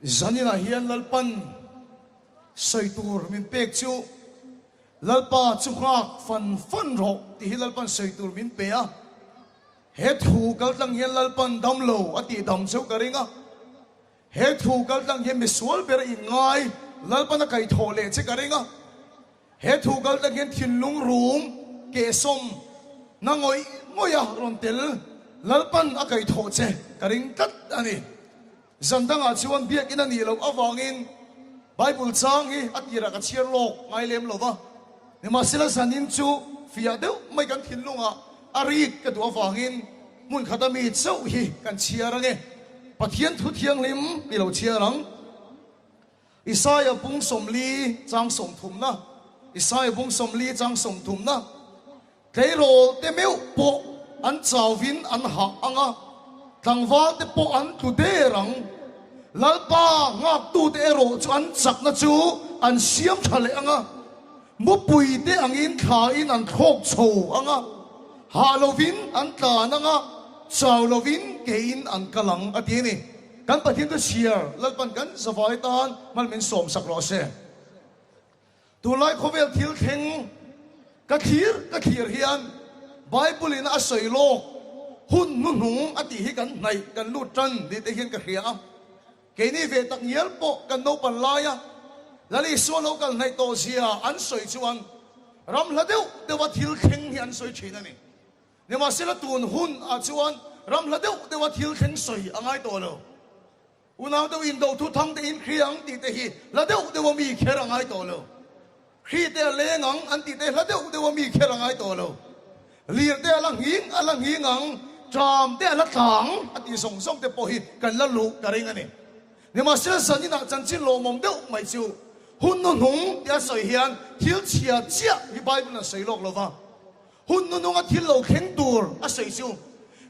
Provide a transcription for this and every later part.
Zaninah hian Lalpan sawi tur min pek chu Lalpa chu nghak fan fan rawh tih hi Lalpan sawi tur min pe a. He thu kaltlang hian Lalpan dam lo a tih dam cheu ka ring a. He thu kaltlang hian misual ber a inngai Lalpan a kaihthawh leh che ka ring a. He thu kaltlang hian thinlung rum kehsawm na ngawih ngawih a rawn tel Lalpan a kaihthawh che ka ring tlat a ni. Zan dangah chuan biakinn a nih loh avangin Bible chang hi a tirah ka chhiar lawk ngai lem lo va, nimahsela zanin chu fiah deuh mai kan thinlungah a rik ka duh avangin hmun khata mi chauh hi kan chhiar ange. Pathian thu thianghlim i lo chhiar ang. Isaia bung 40 chang 30na, Isaia bung 40 chang 30na. Tleirawl te meuh pawh an chauvin an hah ang a, tlangval te pawh an tlu der ang. Lalpa nghaktute erawh chu an chakna chu an siam tha leh ang a, mupui te angin thlain an thlawk chho ang a, hah lovin an tlan ang a, chau lovin keiin an kal ang, a ti a ni. Kan Pathian chu chhiar Lalpan kan zavai tan hman min sawmsak rawh se. Tunlai khawvel thil thleng ka thlir ka thlir hian Bible in a sawi lawk hun hnuhnung a tih hi kan hnaih kan lut tan ni te hian ka hria a. Keini ve tak ngial pawh kan naupan laia Lal Isua lo kal hnaih tawh zia an sawi chuan ram hla deuh deuha thil thleng hi an sawi thin a ni. Nimahsela tun hun ah chuan ram hla deuh deuha thil thleng sawi a ngai tawh lo. Unau deuh in do thu thang te in hri ang tih te hi hla deuh deuh a mi kher a ngai tawh lo. Hri te a leng ang an tih te hla deuh deuh a mi kher a ngai tawh lo. Lir te a la nghing a la nghing ang, ṭam te a la tla ang a tih zawng zawng te pawh hi kan la luh ka ring a ni. Nimahsela zaninah chanchin lawmawm deuh mai chu hun hnuhnung tia sawi hian thil chhia chiah hi Bible in a sawi lawk lo va. Hun hnuhnunga thil lo thleng tur a sawi chu,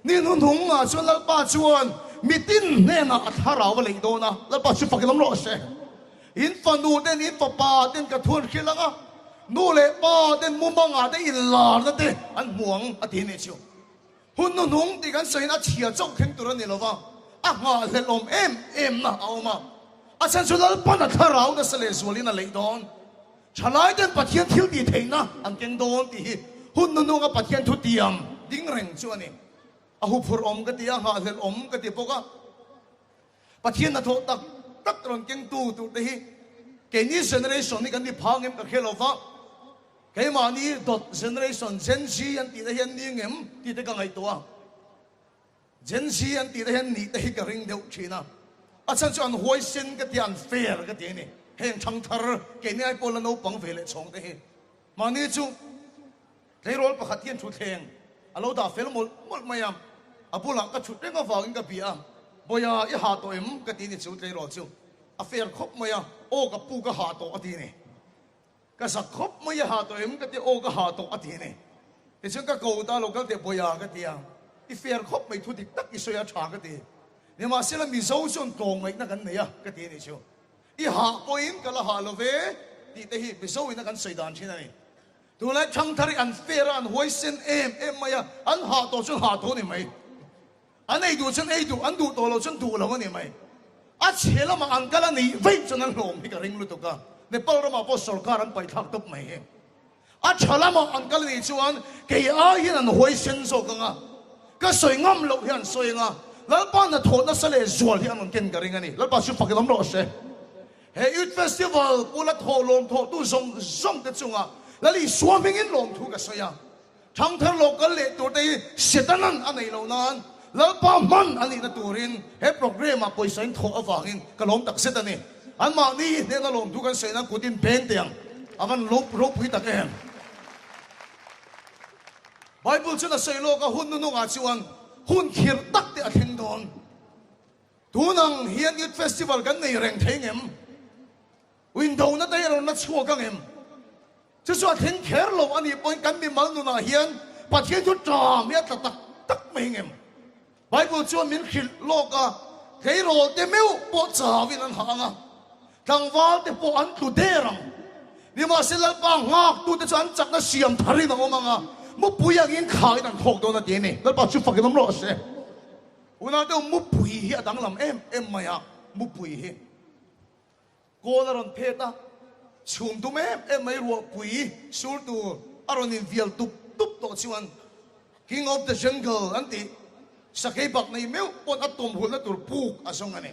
Ni hnuhnungah chuan Lalpa chuan mitin hnenah a thlarau a leih dawn a, Lalpa chu fak in awm rawh se. In fanu ten, in fapa ten ka thu an hrilh ang a, nu leh pa ten mumangah te inlarna te an hmu ang a ti a nih chu. Hun hnuhnung tih kan sawiin a chhia chauh thleng tur a ni lo va, a nghahhlelh awm em em na a awm a, a chhan chu Lalpan a thlarau nasa lehzualin a leih dawn. Thalai ten Pathian thil tih theihna an keng dawn tih hi hun nununga Pathian thu tiam ding reng chu a ni. A huphurh awm ka ti a, nghahhlelh awm ka ti bawk a. Pathian hnathawh tak tak rawn kengtu tur te hi keini generation hi kan ni phang em ka hre lo va, keimahni dawt generation Gen Z an tih te hian ni ngem tih te ka ngaihtuah a. Gen Z an tih te hian nih te hi ka ring deuh thin a, a chhan chu an huaisen ka ti a, an fair ka ti a ni. Heng thangthar keini ai pawh la naupang ve leh chhawng te hi mahni chu tleirawl pakhat hian thutthleng a lo dah fel mawlh mawlh mai a, a bulah ka thut reng avangin ka bia a, Bawia i ha tawh em? ka ti ni chu tleirawl chu a fair khawp mai a, aw ka pu ka ha tawh a ti a ni. Ka zak khawp mai a ha tawh em ka ti aw ka ha tawh a ti a ni. Tichuan ka ko ta lo kal teh Bawia ka ti a, i fair khawp mai thu dik tak i sawi a tha ka ti. Nimahsela Mizo chuan tlawmngaihna kan nei a ka ti a nih chu. I hah pawhin ka la hah lo ve tih te hi Mizo in a kan sawi dan thin a ni. Tunlai thangthar hi an fair a an huaisen em em mai a, an hah tawh chuan hah tawh a ni mai. An ei duh chuan ei duh, an duh tawh loh chuan duh lo a ni mai. A chhe lamah an kal a nih veih chuan an hlawm hi ka ring lutuk a. Nepal ramah pawh sorkar an paihthlak tawp mai hi. A tha lamah an kal a nih chuan kei ai hian an huaisen zawk ang a, ka sawi ngam loh hi an sawi ang a, Lalpa hnathawh nasa leh zual hi an rawn ken ka ring a ni. Lalpa chu fak in awm rawh se. He Youth Festival pula thawh lawmthawhtu zawng zawng te chungah Lal Isua hmingin lawmthu ka sawi a. Thangthar lo kal leh tur te hi Setanan a neih loh nan Lalpa hman a nihna turin he programme ah pawisa in thawh avangin ka lawm tak zet a ni. Anmahni hnena lawmthu kan sawi nan kut in beng teh ang a van ropui tak em. Bible chuan a sawi lawk a hun hnuhnungah chuan hun khirh tak te a thleng dawn. Tun ang hian Youth Festival kan nei reng thei ngem? Window na te hi a rawn la chhuak ang em? Chu chu a thleng kher lo a nih pawhin kan mimal nunah hian Pathian chu ṭam hi a tla tak tak mai ngem? Bible chuan min hrilh lawk a, tleirawl te meuh pawh chauin an hah ang a, tlangval te pawh an tlu der ang. Nimahse Lalpa nghaktute chu an chakna siam tharin a awm ang a, mupui angin khain an thawk dawn a ti a ni. Lalpa chu fakin awm rawh se. Unau deuh mupui hi a danglam em em mai a, mupui hi. Kawl a rawn phet a, chhum dum em em mai ruahpui sur tur a rawn invial tup tup tawh chuan King of the Jungle an tih sakei bak nei meuh pawn a tawmhulna tur puk a zawng a ni.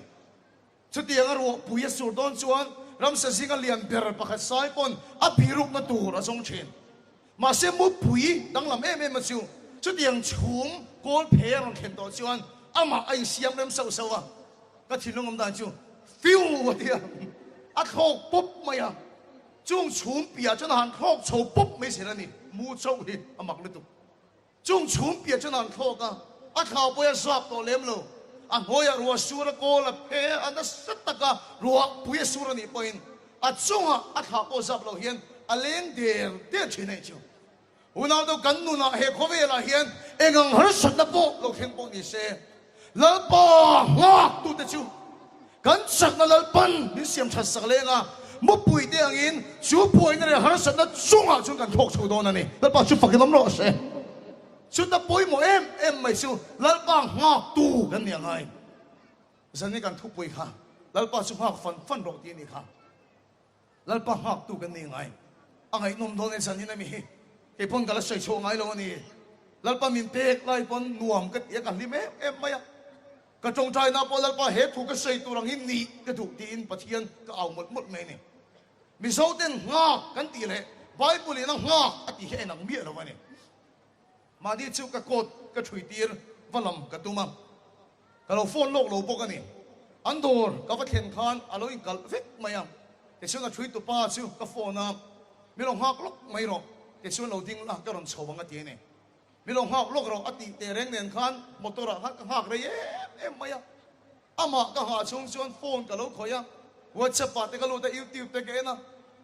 Chutianga ruahpui a sur dawn chuan ramsa zinga lian ber pakhat sai pawn a birukna tur a zawng thin. Mahse mupui danglam em em a chu chutiang chhum kawl phe a rawn thlen tawh chuan amah a insiam rem sauh sauh a, ka thinlung awm dan chu fiu a ti a, a thlawk pawp mai a, chung chhum piah chuan a han thlawk chho pawp mai zel a ni, mu chauh hi a mak lutuk. Chung chhum piah chuan an thlawk a, a thla pawh a zap tawh lem lo. A hnuaiah ruah sur a kawl a phe a, nasa taka ruah pui a sur a nih pawhin a chungah a thla pawh zap lo hian a leng der der thin a nih chu. Unau deuh kan nunah he khawvelah hian engang harsatna pawh lo thleng pawh ni se, Lalpa nghak tute chu kan chakna Lalpan min siam that sak leng a, mupui te angin chu buaina leh harsatna chungah chuan kan thlawk chho dawn a ni. Lalpa chu fakin awm rawh se. Chuta pawimawh em em mai chu Lalpa nghak tu kan ni a ngai. Zan i kan thupui kha Lalpa chu nghak fan fan rawh tih a nih kha. Lalpa nghaktu kan ni ngai. A ngaihnawm dawn e zanin ami hi. Kei pawn ka la sawi chhuah ngai lo a ni. Lalpa min pek lai pawn nuam ka ti a, ka hlim em em mai a. Ka tawngtaina pawh Lalpa he thu ka sawi tur ang hi nih ka duh tiin Pathian ka au mawlh mawlh mai a ni. Mizo ten nghak kan tih leh Bible in a nghak a tih hi a inang miah lo a ni. Mahni chu ka coat ka thui tir va lam ka tum a, ka lo phone lawk lo bawk a ni. An dawr ka va thlen khan a lo inkalh vek mai a, tichuan a thui tupa chu ka phone a, Mi lo nghak lawk mai rawh, tichuan lo ding la ka rawn chho ang a ti a ni. Mi lo nghak lawk rawh a tih teh reng nen khan motor ah khan ka nghak rei em em mai a. Amah ka nghah chhung chuan phone ka lo khawih a, WhatsApp ah te ka lut a, YouTube te ka en a,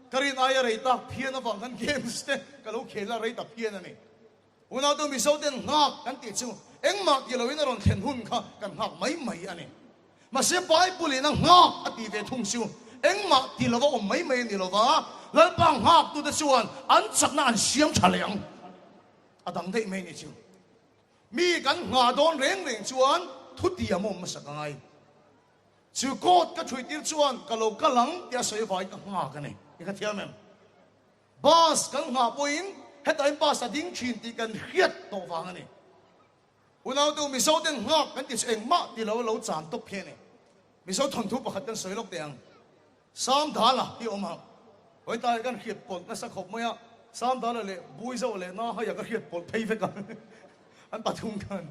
ka rin aia rei tak phian avang khan games te ka lo khel a, rei ta phian a ni. Unautu Mizo ten nghak kan tih chu engmah ti loin a rawn thlen hun kha kan nghak mai mai a ni. Mahse Bible in a nghak a tih ve thung chu engmah ti lova awm mai mai a ni lova, Lalpa nghaktute chuan an chakna an siam tha leh ang. A dang daih mai ni chu. Mi kan nghah dawn reng reng chuan thutiam awm hmasa ka ngai. Chu coat ka thui tir chuan ka lo kal ang tia sawi avangin ka nghak a ni. I ka thiam em? Bus kan nghah pawhin hetah bus a ding thin tih kan hriat tawh vang a ni. Unaute Mizo ten nghak kan ti chu engmah ti lo lo chan tawp khi a ni. Mizo thawnthu pakhat kan sawi lawk teh ang. Samdala hi awm ang. Hawi ta kan hriat pawlh nasa khawp mai a, Samdala leh Buizo leh Nahaia ka hriat pawlh phei vek a, an pathum khan.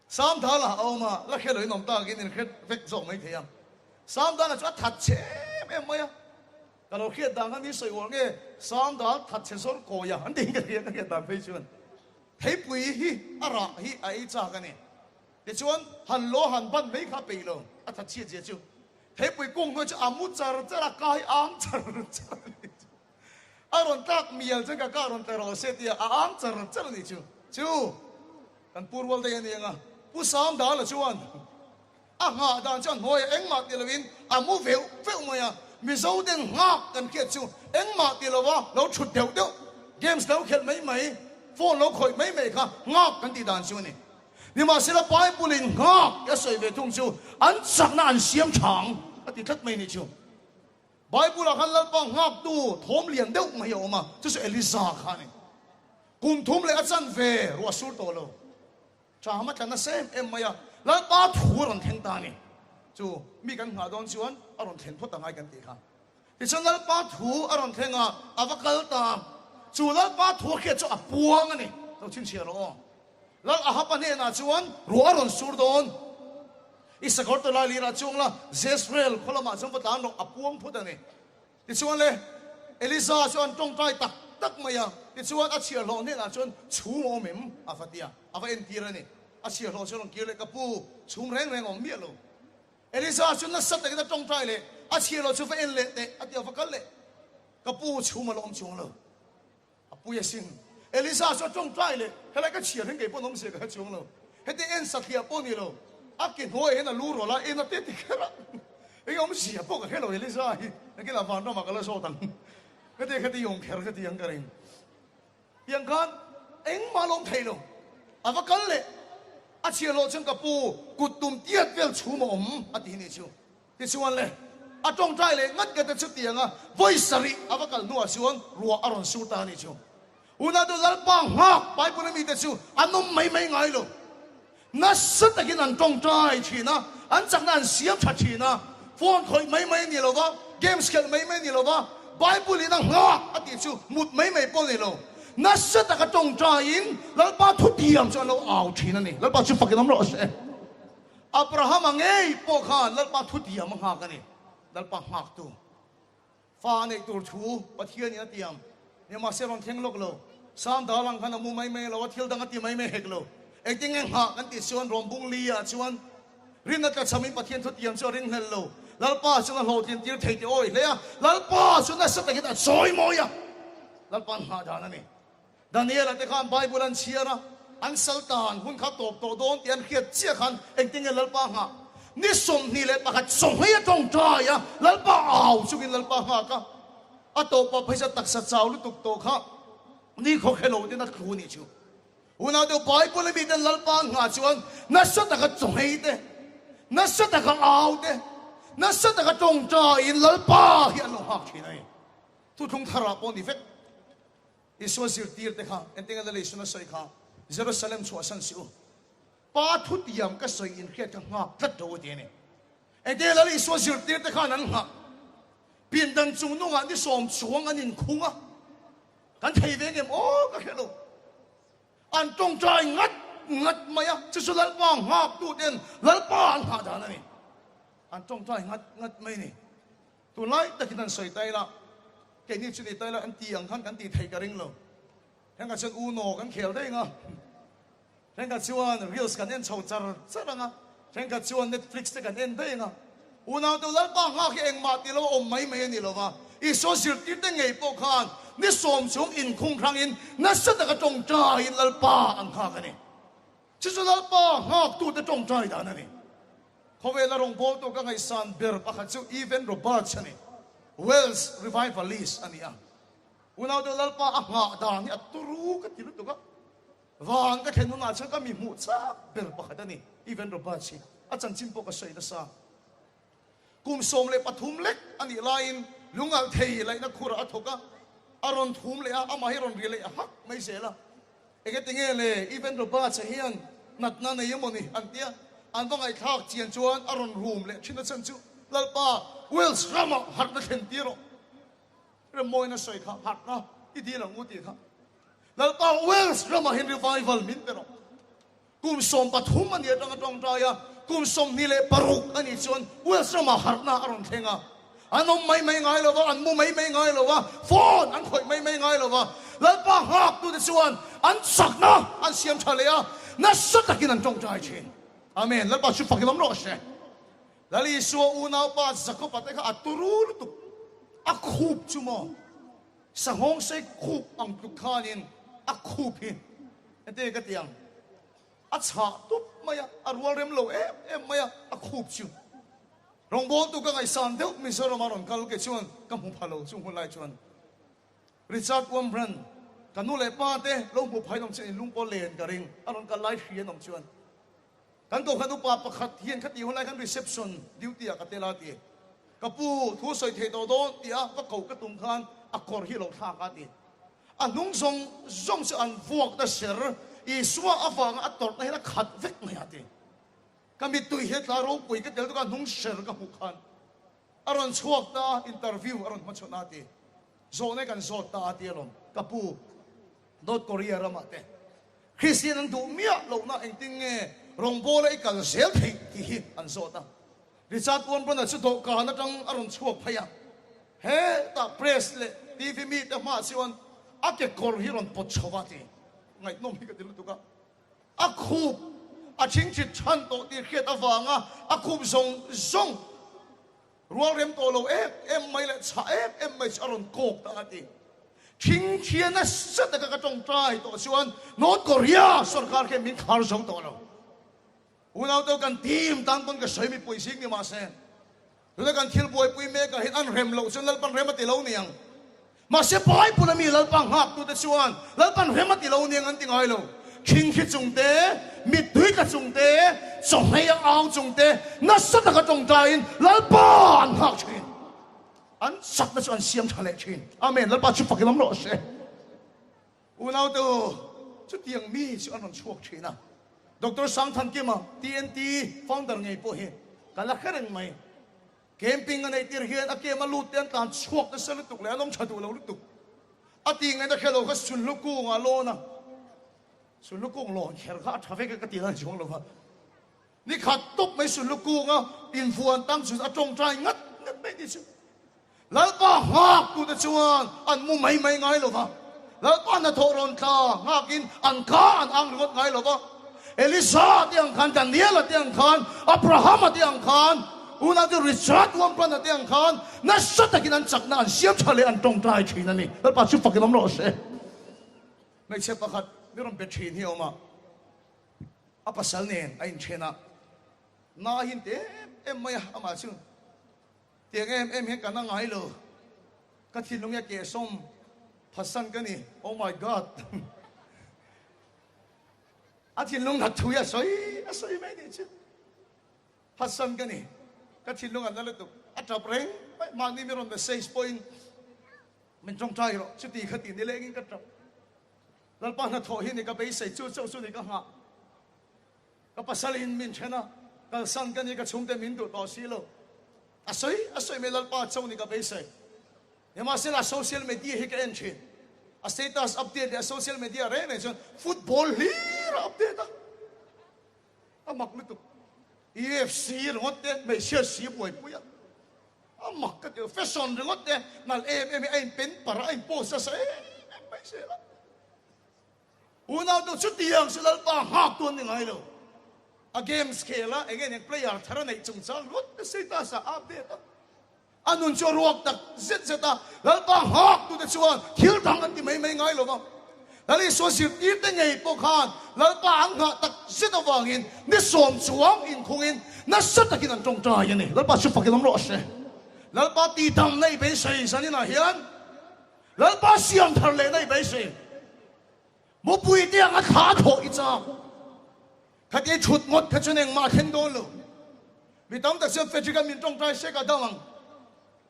Samdala a awm a, la hre loin awm takin in hre vek zawk mai thei a. Samdala chu a that chhe em em mai a, ka lo hriat dan khan min sawi uar nge Samdal that chhe zawr kawi a, an ti in ka hria ka hriat dan phei chuan. Theipui hi a rah hi a ei chak a ni. Tichuan han lo han ban mai kha a peih lo, a that chhiat zia chu. Theipui kung hnuai chu a mu char char a, kai ang char char a ni chu. A rawn tlak mial chuan ka ka rawn tla rawh se tia a ang char char a ni chu. Chu kan pu rual daih a ni ang a, Pu Samdala chuan a nghah dan chu a hnuaiah engmah ti loin a mu veuh veuh mai a, Mizo ten nghak kan hriat chu engmah ti lova lo thut deuh deuh, games lo khelh mai mai, phone lo khawih mai mai kha nghak kan tih dan chu a ni. Nimahsela Bible in nghak a sawi ve thung chu an chakna an siam tha ang a ti tlat mai ni chu. Bible ah khan Lalpa nghaktu thawm lian deuh mai a awm a, chu chu Eliza kha a ni. Kum thum leh a chan ve ruah sur tawh lo. Ṭam a tla nasa em em mai a, Lalpa thu a rawn thleng ta a ni. Chu mi kan nghah dawn chuan a rawn thlen phawt angai kan tih kha. Tichuan Lalpa thu a rawn thleng a, a va kal ta. Chu Lalpa thu a hriat chu a puang a ni. Lo chhinchhiah rawh aw. Lal Ahaba hnenah chuan ruah a rawn sur dawn. I sakawr tawlai lirah chuang la, Jezreel khaw lamah chuan va tlan rawh, a puang phut a ni. Tichuan le, Elisa chuan tawngtai tak tak mai a, tichuan a chhiahhlawh hnenah chuan chhum a awm em? a va ti a, a va entir a ni. A chhiahhlawh chuan rawn kir leh, Ka pu, chhum reng reng a awm miah lo. Elisa chu nasa takin a tawngtai leh, a chhiahhlawh chu va en leh teh, a ti a, va kal leh. Ka pu, chhum a la awm chuang lo. A pui asin. Elisa chu a tawngtai leh, Helai ka chhiar hian kei pawh an awmzia ka hre chuang lo. Heti en satliah pawh ni lo. A ke hnuaiah hian a lu rawlh a, en a te ti kher a. Eng awmzia pawh ka hre lo Elisa hi. Nakinah vanramah ka la zawt ang. Heti khati awm kher ka ti ang ka ring. Tiang khan engmah a lawm thei lo. A va kal leh. A chhiar loh chuan ka pu kut tum tiat vel chhum a awm a ti nih chu. Tichuan le. A tawngtai leh ngat ngat a chutiang a, vawi sarih a va kal hnuah chuan ruah a rawn sur ta a ni chu. Unau Lalpa nghak Bible a mite chu an awm mai mai ngai lo. Nasa takin an tawngtai thin a, an chakna an siam tha thin a, phone khawih mai mai a ni lo va, games khelh mai mai a ni lo va, Bible in a nghak a tih chu mut mai mai pawh a ni lo. Nasa taka tawngtaiin Lalpa thutiam chu an lo au thin a ni. Lalpa chu fakin awm rawh se. Abrahama ngei pawh khan Lalpa thutiam a nghak a ni. Lalpa nghaktu. Fa a neih tur thu Pathianin a tiam. Nimahse rawn thleng lawk lo. Sam dal ang khan a mu mai mai lo a, thil dang a ti mai mai hek lo. Engtin nge nghah kan tih chuan rawn bung li ah chuan rinna tla chhamin Pathian thu tiam chu a ringhlel lo. Lalpa chuan a hlawhtlin tir thei tih awi hle a, Lalpa chu nasa takin a chawi mawi a. Lalpa nghah dan a ni. Daniel-a te khan Bible an chhiar a, an sal tan hun kha tawp tawh dawn tih an hriat chiah khan engtin nge Lalpa nghah? Ni 21 chawnghei a tawngtai a, Lalpa au chungin Lalpa nghak a, a tawpah phaisa taksa chau lutuk tawh kha ni khawkhe lo ten a thlu nih chu. Unau deuh Bible a miten Lalpa an nghah chuan nasa taka chawnghei te, nasa taka au te, nasa taka tawngtaiin Lalpa hi an lo nghak thin a ni. Thuthlung tharah pawh ni vek. Isua zirtir te kha engtin nge Lalei suna sawi kha Jerusalem chhuahsan si u. Pa thutiam ka sawi inhriat kha nghak tlat lo a ti a ni. Engtin nge Lal Isua zirtir te khan an nghah? Pindan chung nungah ni sawm chuang an inkhung a, kan thei ve ngem aw ka hre lo. An tawngtai ngat ngat mai a, chu chu Lalpa nghaktu ten Lalpa an nghah dan a ni. An tawngtai ngat ngat mai a ni. Tunlai takin an sawi ta ila, keini chu ni ta ila an ti ang khan kan tih theih ka ring lo. Thenkhat chuan Uno kan khel daih ang a, thenkhat chuan Reels kan en chho char char ang a, thenkhat chuan Netflix te kan en daih ang a. Unau deuh Lalpa nghak hi engmah tih lo a awm mai mai a ni lo va, Isua zirtirte ngei pawh khan ni sawm chung inkhung hrangin nasa taka tawngtaiin Lalpa an nghak a ni. Chu chu Lalpa nghaktute tawngtai dan a ni. Khawvela rawngbawltu ka ngaihsan ber pakhat chu Evan Roberts a ni. Welsh revivalist a ni a. Unau deuh Lalpa a nghah dan hi a turu ka ti lutuk a. Van ka thlen hunah chuan ka mi hmuh chak ber pakhat a ni Evan Roberts hi. A chanchin pawh ka sawi nasa. Kum 13 lek a nih laiin lungalh thei laihna khurah a thawk a, a rawn thum leh a, amah hi a rawn ri leh hak mai zel a. Engati nge le Evan Roberts-a hian natna nei emaw ni an tia, an va ngaihthlak chian chuan a rawn rum leh thin a chhan chu Lalpa Wales ramah harhna thlen tir rawh. Remmawina sawi kha harhna i dil ang u tih kha. Lalpa Wales ramah hian revival min pe rawh. Kum 13 a nih atanga tawngtai a, kum 26 a nih chuan Wales ramah harhna a rawn thleng a. An awm mai mai ngai lo va, an mu mai mai ngai lo va, phone an khawih mai mai ngai lo va. Lalpa nghaktute chuan an chakna an siam tha leh a, nasa takin an tawngtai thin. Amen. Lalpa chu fakin awm rawh se. Lal Isua unaupa Jakob-a te kha a turu lutuk, a khup chu maw? Sanghawng sei khup ang tluk khanin a khup hi heti ka ti ang, a chhah tup mai a, a rual rem lo em em mai a, a khup chu. Rawngbawltu ka ngaihsan deuh Mizoram a rawn kal ke chuan ka hmu pha lo chung hun lai chuan Richard Wurmbrand ka nu leh pa te lo hmu phain awm chuan in lung pawh len ka ring a rawn kal lai hri an awm chuan Kan kohhran upa pakhat hian kha tih hun lai khan reception duty ah ka tel a ti. Ka pu thu sawi thei tawh dawn tih a va koh ka tum khan a kawr hi a lo thlak a ti. A hnung zawng zawng chu an vuak ta ser, Isua avanga a tawrhna hian a khat vek mai a ti. Ka mittui hi a tla ropui ka tel tuk a hnung ser ka hmuh khan a rawn chhuak ta a, interview a rawn hmachhawn a ti. Zawhna kan zawt ta a ti alawm ka pu North Korea ramah te. Kristian an duh miah lohna engtin nge rawngbawla i kal zel theih tih hi an zawt a. Richard Wurmbrand-a chu dawhkan atang a rawn chhuak phei a, hetah press leh TV mite hmaah chuan a kekawr hi rawn pawt chho a ti. Ngaihnawm hi ka ti lutuk a. A khup a thingthit chhan tawh tih hriat avanga a khup zawng zawng Rual rem tawh lo em em mai leh chhah em em mai chu a rawn kawk ta a ti. Thing thian nasa taka ka tawngtai tawh chuan North Korea sorkar khian min khar zo tawh lo. Unau deuh kan team tan pawn ka sawi mipui zing ni mahse tuna kan thil buaipui mek ah hian an rem loh chuan Lalpan rem a ti lo niang. Mahse Bible a mi Lalpa nghaktute chuan Lalpan rem a ti lo niang an ti ngai lo. Khingthi chung te, mittui tla chung te, chawhmei a au chung te nasa taka tawngtaiin Lalpa an nghak thin. An chakna chu an siam tha leh thin. Amen. Lalpa chu fakin awm rawh se. Unaute u, chutiang mi chu an rawn chhuak thin a. Doctor Sangthankima, TNT founder ngei pawh hi ka la hre reng mai. Camping a neih tir hian a kem a lut te an tlan chhuak nasa lutuk leh an awm tha duh lo lutuk. A tih ngaihna hre lo kha Sunhlu kungah a lawn a. Sunhlu kung lawn kher kha a tha vek e ka ti dan chuang lo va. Ni khat tawp mai Sunhlu kunga invuan tang chu a tawngtai ngat ngat mai tih chu Lalpa nghaktute chuan an mu mai mai ngai lo va. Lalpa hnathawh rawn tla nghakin an ka an ang ringawt ngai lo va. Elisa te ang khan, Daniela te ang khan, Abrahama te ang khan, unaute Richard Wamplana te ang khan nasa takin an chakna an siam tha leh an tawngtai thin a ni. Lalpa chu fakin awm rawh se. Hmeichhe pakhat mi rawn be thin hi a awm a, a pasal nen a inthen a, na hin te em em mai a, amah chu Tiang em em hian ka na ngai lo. Ka thinlung hi a kehsawm phatsan ka ni. Oh my God! A thinlung that thu hi a sawi a sawi mai nih chu. Phatsan ka ni. Ka thinlung a na lutuk. A tap reng mai. Mahni mi rawn message pawhin min tawngtai rawh. Chuti kha ti nilengin ka tap. Lalpa hnathawh hi ni ka beisei chu chauh chu ni ka nghah. Ka pasal in min then a, kalsan ka ni ka chhungte min duh tawh si lo. A sawi a sawi mai Lalpa cho ni ka beisei. Nimahsela social media hi ka en thin. A status update leh a social media reng reng chuan football hlir a update a. A mak lutuk. UFC ringawt te, hmeichhia si buaipui a. A mak ka ti lo. Fashion ringawt te nalh em em hi a inpen par a, a inpost nasa em em mai zel a. Unau tu chutiang chu Lalpa nghak tu an ni ngai lo. A games khel a, eng eng player thar a neih chungchang ringawt te status ah a update a. A nun chu a ruak tak zet zet a, Lalpa nghak tute chuan thil dang an ti mai mai ngai lo va. Lal Isua zirtir te ngei pawh khan Lalpa an nghah tak zet avangin ni sawm chuang inkhungin nasa takin an tawngtai a ni. Lalpa chu fakin awm rawh se. Lalpa tihdamna i beisei zaninah hian Lalpa siam thar lehna i beisei. Mupui te anga thla thawh i chak. Khati i thut ngawt kha chuan engmah a thleng dawn lo. Mi tam tak chuan Frederick a min tawngtai sek a dang ang.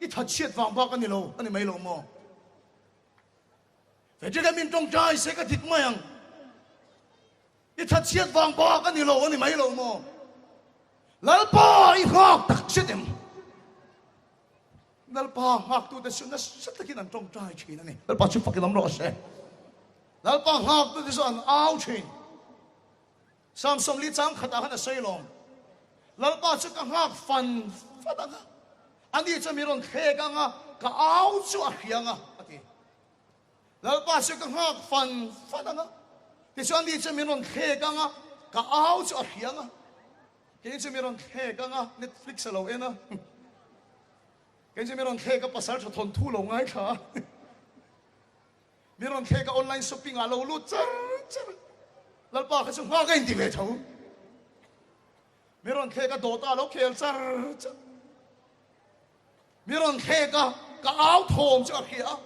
I thatchhiat vang bak a ni lo a ni mai lo maw? Frederick a min tawngtai sek a dik mai ang. I thatchhiat vang bak a ni lo a ni mai lo maw? Lalpa i nghak tak zet em? Lalpa nghaktute chu nasa takin an tawngtai thin a ni. Lalpa chu fakin awm rawh se. Lalpa nghaktute chu an au thin. Psalm 40 chang khatah khan a sawi lawm. Lalpa chu ka nghak fan fan ang a, ani chuan mi rawn thlek ang a, ka au chu a hria ang a, a ti. Lalpa chu ka nghak fan fan ang a, tichuan ani chuan min rawn thlek ang a, ka au chu a hria ang a. Kei chu mi rawn thlek ang a, Netflix a lo en a. Kei chu mi rawn thlek a, pasal tha thawnthu lo ngaithla a. Mi rawn thlek a, online shopping ah lo lut char char a. Lalpa kha chu nghak a inti ve tho. Mi rawn thlek a, dawta a lo khel char char. Mi rawn thlek a, ka au thawm chu a hria a,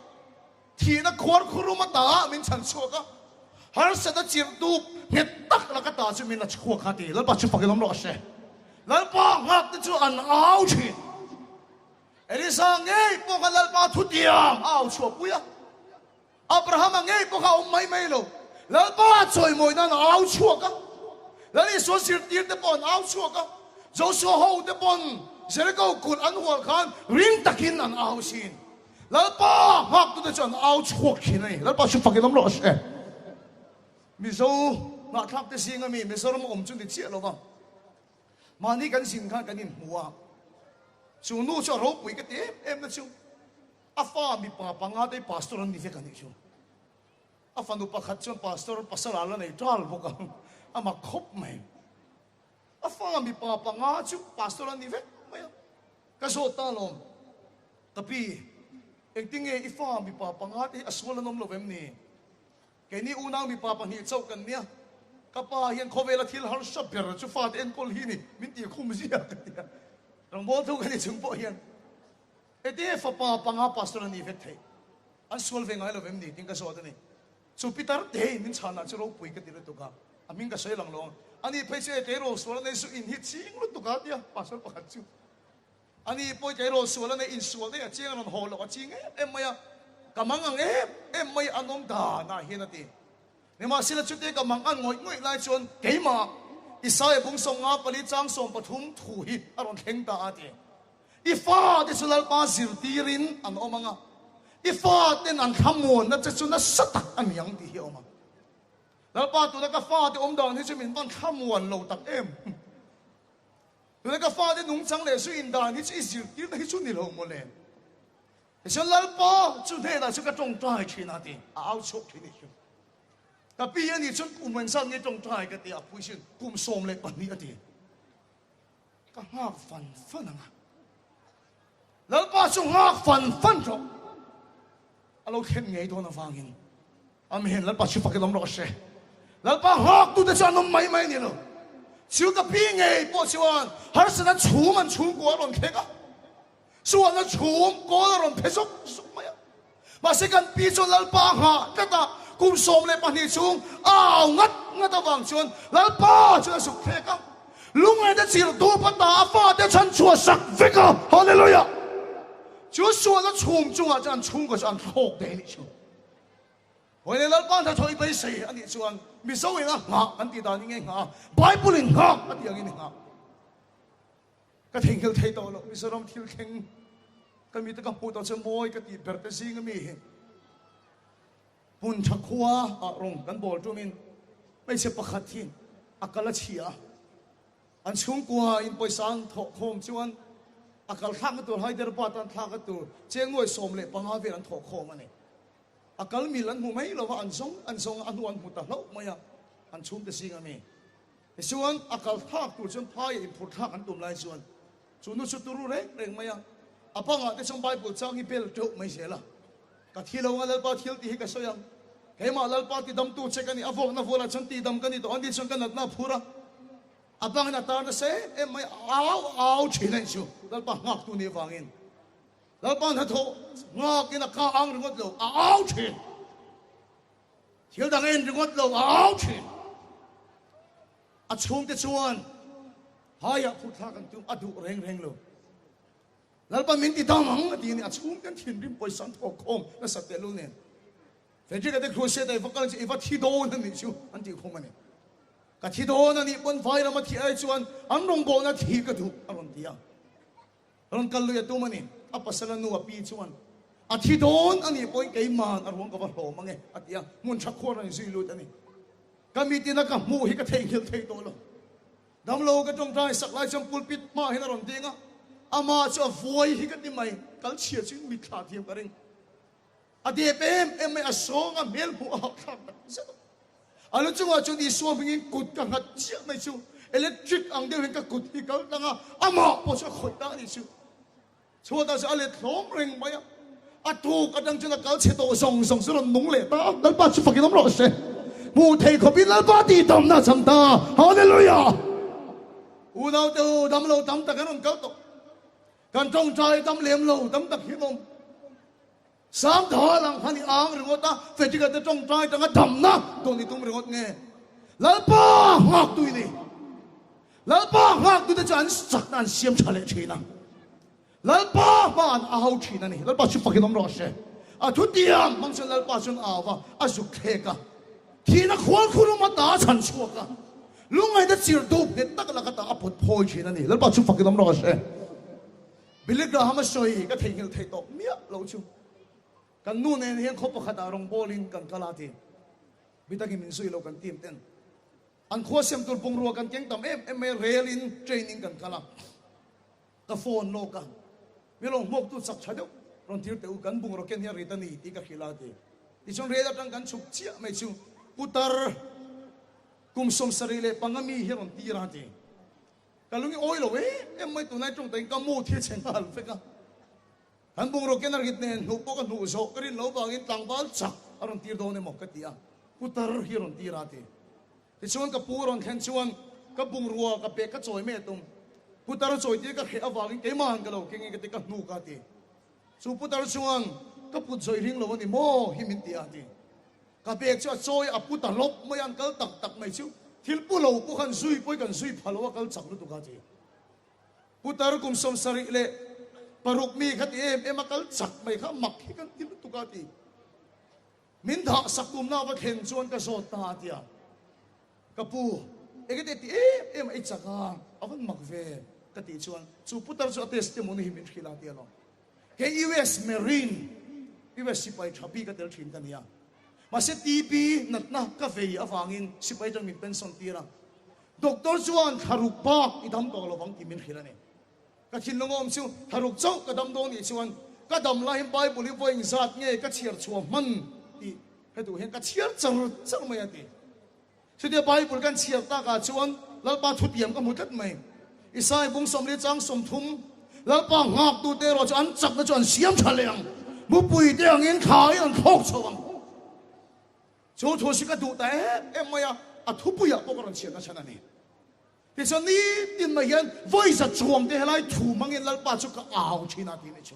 thihna khuar khurum a ta min chhan chhuak a, harsatna chirhtu nghet tak laka ta chu min la chhuak a ti. Lalpa chu fakin awm rawh se. Lalpa nghak te chu an au thin. Elisa ngei pawh kha Lalpa thutiang a au chhuahpui a. Abrahama ngei pawh kha a awm mai mai lo. Lalpa chawimawi nan a au chhuak a. Lal Isua zirtir te pawh an au chhuak a. Josua ho te pawn Jericho kulh an hual khan ring takin an au thin. Lalpa nghaktute chu an au chhuak thin a ni. Lalpa chu fakin awm rawh se. Mizo ngahthlak te zinga mi Mizoram a awm chu ni chiah lo va. Mahni kan zin khan kan inhmu a. Chu nu chu a ropui ka ti em em na chu. A fa mipa panga te hi pastor an ni vek a nih chu. A fanu pakhat chuan pastor pasal ah la nei tal bawk a, a mak khawp mai. A fa mipa panga chu pastor an ni vek mai a. Ka zawt ta alawm, Ka pi, engtinge i fa mipa panga te hi a sual an awm lo em ni? Keini unau mipa pahnih chauh kan nia, ka pa hian khawvela thil harsa ber chu fate enkawl hi ni min tih khum zia ka ti a. Rawngbawl thu ka ni chung pawh hian. Heti fapa panga pastor a nih vek theih. An sual ve ngai lo vem ni tiin ka zawt a ni. Chu Peter te min chhanah chu ropui ka ti lutuk a, a hming ka sawi lang lo ang. Ani phei chu e tleirawl sual a nei chu in hi ching lutuk a tia pastor pakhat chu. Ani pawi tleirawl sual a nei insual daih a chiang a rawn haw loh a ching em em mai a, ka mang ang em em mai an awm danah hian a ti. Nimahsela chute ka mang an ngawih ngawih lai chuan keimah Isaia bung 54 chang 13 thu hi a rawn thleng ta a ti. I fate chu Lalpa zirtirin an awm ang a, i faten an thlamuanna che chu nasa tak a ni ang tih hi a awm ang. Lalpa tuna ka fate awm dan hi chu min van thlamuan lo tak em. Tuna ka fate nungchang leh zu indan hi chu i zirtirna hi chu ni lo maw le. Tichuan Lalpa chu hnenah chu ka tawngtai thin a ti, a au chhuak thin i hrim. Ka pi a nih chuan kum engzat nge tawngtai ka ti a, pui sin kum 12 a ti. Ka nghak fan fan ang a. Lalpa chu nghak fan fan rawh. A lo thlen ngei dawn avangin Amen Lalpa chu fakin awm rawh se. Lalpa nghak tute chu an awm mai mai ni lo. Chu ka pi ngei pawh chuan harsatna chhum an chhungkua a rawn thleng a. Sualna chhum kawl a rawn phe zuk zuk mai a. Mahse kan pi chuan Lalpa nghah tlat a, kum 12 chhung a au ngat ngat avang chuan Lalpa chuan a zuk thlek a. Lungngaihna chirh dup a ta a fate chhan chhuah sak vek a. Hallelujah! Chu sualna chhum chungah chuan an chhungkua chu an thlawk daih a nih chu. Hawi leh Lalpa hnathawh i beisei a nih chuan Mizo in a nghah kan tih dan hi nge nghah a, Bible in nghak a tih angin i nghah. Ka theihnghilh thei tawh loh Mizoram thil thleng ka mite ka hmuh tawh chu mawi ka tih ber te zing ami hi hmun tha khua ah rawng kan bawl tumin hmeichhe pakhat hi a kal a chhia a, an chhungkua in pawisa an thawh khawm chuan a kal thlakna tur Hyderabad an thlakna tur cheng nuai 15 vel an thawh khawm a ni. A kal mil an hmu mai lo va, an zawng an zawng a, a hnu an hmu ta hlauh mai a, an chhungte zing ami. Tichuan, a kal thlak tur chuan phaiah inphur thlak an tum lai chuan chu nu chu turu reng reng mai a, a bangah te chuan Bible chang hi bel teuh mai zel a. Ka thi lo anga Lalpa thil tih hi ka sawi ang. Keimah Lalpa tidamtu che ka ni, a vawkna vualah chuan tidam ka ni tawh, ani chuan ka natna a phur a. A bangin a tar nasa em em mai a, au au thin a nih chu Lalpa nghaktu nih avangin. Lalpa hnathawh nghakin a ka ang ringawt lo, a au thin. Thil dang en ringawt lo, a au thin. A chhungte chuan haiah phurthlak an tum, a duh reng reng lo. Lalpa min ti dam ang a ti a ni, a chhungte an thinrim pawisa an thawk khawm nasat tehlul nen. Frederick-a te crusade a i va kal chu i va thi dawn a nih chu an tih khum a ni. Ka thi dawn a nih pawn Vairama thih ai chuan an rawngbawlna thi ka duh a rawn ti a. Rawn kal lui a tum a ni. A pasal a nu a pi chuan, A thi dawn a nih pawhin keiman a ruang ka va hlawm ang e, a ti a. Hmun tha khuar a inzui lut a ni. Ka mitin a ka hmuh hi ka theihnghilh thei tawh lo. Damlo ka tawngtai sak lai chuan pulpit hmaah hian a rawn ding a, amah chu a vuai hi ka ti mai. Kal chhia chu in mitthla thiam ka ring. A dep em em mai, a sawng a hmel hmuh a hahthlak tak zet a. A lu chungah chuan Isua hmingin kut ka nghat chiah mai chu electric ang deuh hian ka kut hi kal tlang a, amah pawh chu a khawih ta a nih chu. Chhuatah chuan a let hlawm reng mai a, a tuk atang chuan a kal chhe tawh zawng zawng chu rawn nung leh ta a, Lalpa chu fakin awm rawh se. Hmuh thei khawpin Lalpa tihdamna a chang ta. Hallelujah! Unaute u, damlo tam tak an rawn kal tawh. Kan tawngtai dam lem lo tam tak hi an awm. Sam thal ang khan i ang ringawt a, Frederick-a te tawngtai tanga damna dawn i tum ringawt nge? Lalpa nghaktu i ni. Lalpa nghaktute chu an chakna an siam tha leh thin a. Lalpa hma an au thin a ni. Lalpa chu fakin awm rawh se. A thutiang hmang chuan Lalpa chuan a au va, a zuk thlek a. Thihna khual khur awm ata a chhan chhuak a. Lungngaihna chirh dup nghet tak lak ata a pawt phawi thin a ni. Lalpa chu fakin awm rawh se. Billy Graham a sawi ka theihnghilh theih tawh miah lo chu kan nu nen hian khaw pakhatah rawngbawlin kan kal a ti. Bitakin min zui lo kan team ten an khua siam tur bungrua kan keng tam em em mai a, rail in train in kan kal a, ka phone lawk a, mi lo hmuak tu chak tha deuh rawn tir teh u kan bungraw ken hi a rit a ni tih ka hrilh a ti. Tichuan rail atang kan chhuk chiah mai chu putar kum 75 mi hi rawn tir a ti. Ka lung i awi lo em em mai tunlai tawng takin ka mood hi a chhe nghal vek a. Kan bungraw ken a rit nen hnuh pawh ka hnuh zawh ka rin loh vangin tlangval chak a rawn tir dawn emaw ka ti a, putar hi a rawn tir a ti. Tichuan ka pu a rawn thlen chuan ka bungrua ka pek ka chawi mai a tum. Putar a chawi tir ka hreh avangin keimahan ka lo keng in ka ti ka hnuk a ti. Chu putar chuan ka put zawih ring lo a ni maw hi min ti a ti. Ka bag chu a chawi a pu ta lawp mai a, an kal tak tak mai chu thil pu lo pawh khan zui pawh hi kan zui pha lo a kal chak lutuk a ti. Putar kum 76. Paruk mi kha ti em em a kal chak mai kha mak hi kan ti lutuk a ti. Min thah sak tumna va thlen chuan ka zawt ta a ti a. Ka pu, engete ti em em a i chak a, a van mak ve ka tih chuan chu putar chu a testimony hi min hrilh a ti alawm. Kei US Marine, US sipai tha bik a tel thin ka nia. Mahse TB natna ka vei avangin sipai atang min pension tir a. Doctor chuan thla ruk bak i dam tawh lovang tih min hrilh a ni. Ka thinlung awm chu thla ruk chauh ka dam dawn nih chuan ka dam laiin Bible hi vawi engzat nge ka chhiar chhuah hman tih he duh hian ka chhiar char char mai a ti. Chutia Bible kan chhiar takah chuan Lalpa thutiam ka hmu tlat mai. Isai bung 40 chang 30, Lalpa nghaktute erawh chu an chakna chu an siam tha leh ang, mupui te angin thlaiin an thlawk chho ang. Chu thu si ka duh ta em em mai a, a thupuiah pawh ka rawn chhiar nachhan a ni. Tichuan nitin mai hian vawiza chuang te helai thu hmangin Lalpa chu ka au thin a tih ni chu.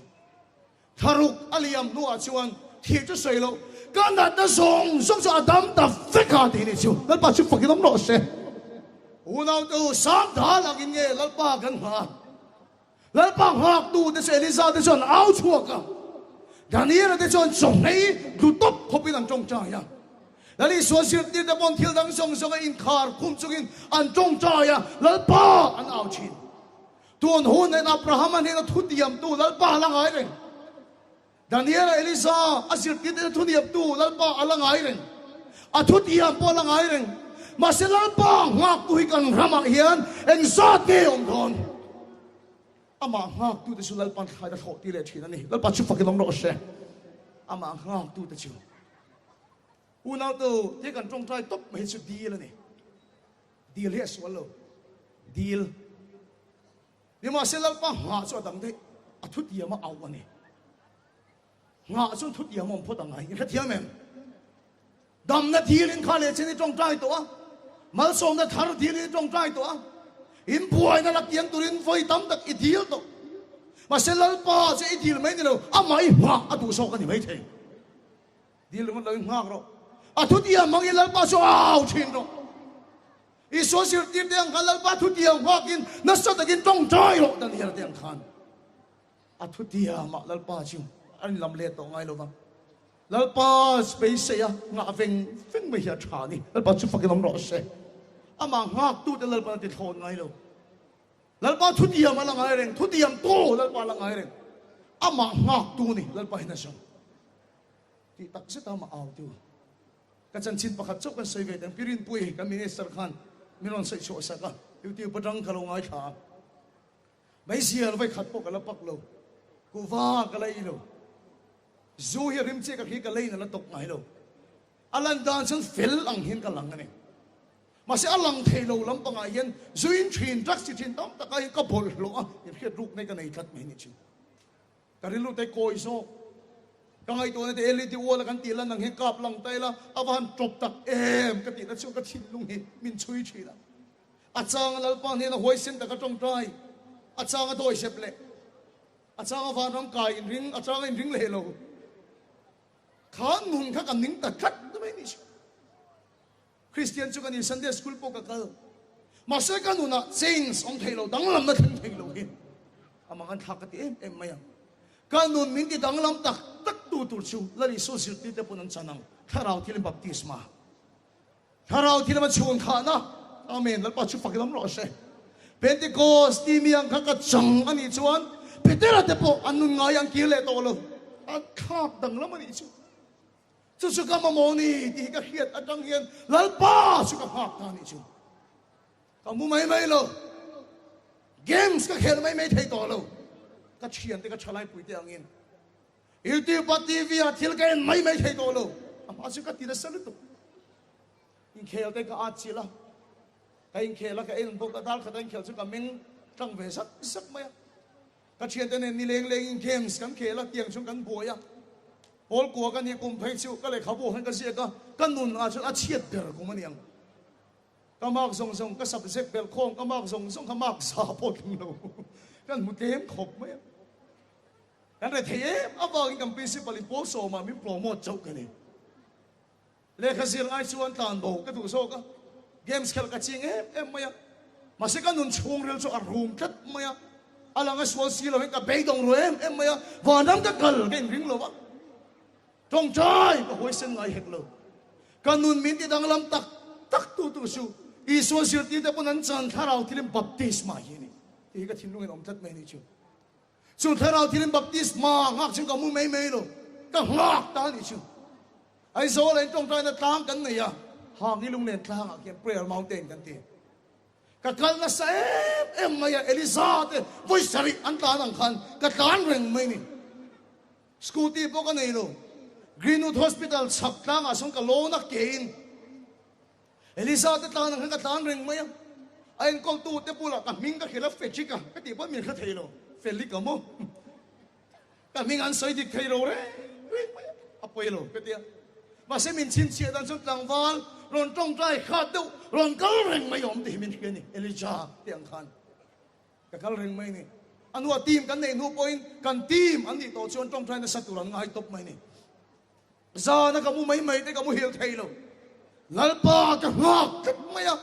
Thlaruk a liam hnuah chuan thih chu sawi loh, ka natna zawng zawng chu a dam ta vek a tih ni chu. Lalpa chu fakin awm rawh se. Unaute u, sang dal angin nge Lalpa kan nghah a? Lalpa nghaktu te chu Eliza te chuan au chhuak a, Daniela te chuan chawnghei tlu tawp khawpin an tawngtai a. Lal Isua zirtir te pawn thil dang zawng zawnga inkhar khum chungin an tawngtai a, Lalpa an au thin. Tun hun en Abrahama hnena thutiamtu Lalpa a la ngai reng. Daniela, Elisa, a zirtir te thuniamtu Lalpa a la ngai reng. A thutiam pawh a la ngai reng. Mahse Lalpa nghaktu hi kan ramah hian engzat nge awm dawn? Amah nghaktu te chu Lalpa'n thlai a thlawh tir leh thin a ni. Lalpa chu fakin awm rawh se. Amah nghaktu te chu. Unautu, tia kan tawngtai tawp mai hi chu dil a ni. Dil hi a sual lo. Dil. Nimahse Lalpa nghah chu a dang daih, a thutiam a auh a ni. Nghah chuan thutiam a awm phawt ang a, in hrethiam em? Damna dilin kha leh chen i tawngtai tawh a, malsawmna thar dilin i tawngtai tawh a, in buaina la kiang turin vawi tam tak i dil tawh. Mahse Lalpa chu i dil mai ni lo, amah i nghah a duh zawk a ni maithei. Dil ringawt lo in nghak rawh. A thutiam hmangin Lalpa chu au thin rawh. Isua zirtirte ang khan Lalpa thutiam nghakin nasa takin tawngtai rawh Daniel te ang khan. A thutiamah Lalpa chu a inlam let tawh ngai lo va. Lalpa beisei a nghah veng veng mai hi a tha a ni. Lalpa chu fakin awm rawh se. Amah nghaktute Lalpa'n a ti thlawn ngai lo. Lalpa thutiam a la ngai reng, thutiam tu Lalpa a la ngai reng. Amah nghaktu ni Lalpa hian a zawng. Tih tak zet a mah au tu. Ka chanchin pakhat chauh kan sawi ve teng. Pi Rinpuii kan minister khan min rawn sawi chhuah sak a, YouTube atang ka lo ngaithla a. Meizial vawi khat pawh ka la pak lo, kuhva ka la ei lo, zu hi a rim chiah ka hria ka leiin a la tawk ngai lo. A lan dan chuan fel ang hian ka lang a ni. Mahse a lang thei lo lampangah hian zuin thin, drugs ti thin tam takah hian ka bawlhhlawh a, inhriat ruk nei ka nei tlat mai ni thin. Ka rilru te kawi zawk. Ka ngaihtuahna te LED ual a kan tih lan ang hian kap lang ta ila a va han tawp tak em ka tihna chuan ka thinlung hi min chhui thin a. A changa Lalpa hnena huaisen taka tawngtai, a changa dawisep leh a changa vanram kai inring, a changa inring leh lo. Kha nun kha ka ning ta tlat mai ni chu. Kristian chu ka ni, Sunday school pawh ka kal. Mahse ka nunah change awm thei lo, danglamna thleng thei lo hi a mang an thlak ka ti em em mai ang. Ka nun min ti danglam tak tak tu tur chu Lal Isua zirtirte pawn an chan ang, Thlarau thilin baptisma. Thlarau thil lama chhun khahna, Amen, Lalpa chu fak i lam rawh se. Pentecost timi ang kha ka chang a nih chuan Petera te pawh an nun ngai an kir leh tawh lo, an thlak danglam a nih chu. Chu chu ka mamawh ni tih hi ka hriat atang hian Lalpa chu ka nghak ta nih chu. Ka mu mai mai lo. Games ka khel mai mai thei tawh lo. Ka thiante ka thalaipui te angin YouTube a TV ah thil ka en mai mai thei tawh lo. A hma chu ka ti nasa lutuk. Inkhel te ka at chilh a. Ka inkhel a ka en bawk a dar khat a inkhel chu ka meng tlang ve zak zak mai a. Ka thiante nen ni leng lengin games kan khel a, tiang chuan kan buai a. Pawl kua ka nih kum phei chu ka lehkhabu hian ka ziak a, ka nun ah chuan a chhiat ber kum a ni ang. Ka mark zawng zawng, ka subject belh khawm, ka mark zawng zawng kha mark za pawh tling lo. Kan hmu tlem khawp mai a. Kan rethei em avangin kan principal in pawl sawmah min promote chauh ka ni. Lehkha zir ngai chuan tlan bo ka duh zawk a, games khelh ka ching em em mai a, mahse ka nun chhungril chu a rum tlat mai a. A lang a sual si lo in ka beidawng ru em em mai a, vanram ka kal ka inring lo a. Tawngtai ka huaisen ngai hek lo. Ka nun min ti danglam tak tak tu tu chu Isua zirtirte pawn an chan thlarau thilin baptisma hi a ni tih hi ka thinlungin awm tlat mai a ni chu. Chu thlarau thilin baptisma nghak chuan ka mu mai mai lo, ka nghak ta a ni chu. Aizawl ah in tawngtaina tlang kan nei a, Hangi lunglen tlangah khian Prayer Mountain kan ti. Ka kal nasa em em mai a, Eliza te vawi sarih an tlan ang khan ka tlan reng mai ni. Scooty pawh ka nei lo. Greenwood Hospital chhak tlangah sawn ka lawn a kein Eliza te tlan ang khan ka tlan reng mai a. A enkawltu te bulah ka hming ka hrilh a, Fejika ka tih pawh min hre thei lo. Felika maw? Ka hming an sawi dik thei lo reng reng mai a, a pawi lo ka ti a. Mahse min chhinchhiah dan chuan tlangval rawn tawngtai khat deuh rawn kal reng mai awm tih hi min hria a ni, Elijah tih ang khan. Ka kal reng mai ni. A hnua team kan neih hnu pawhin kan team an nih tawh chuan tawngtai nasa tur an ngai tawp mai ni. Zana ka mu mai mai te ka muhil thei lo. Lalpa ka nghak tlat mai a,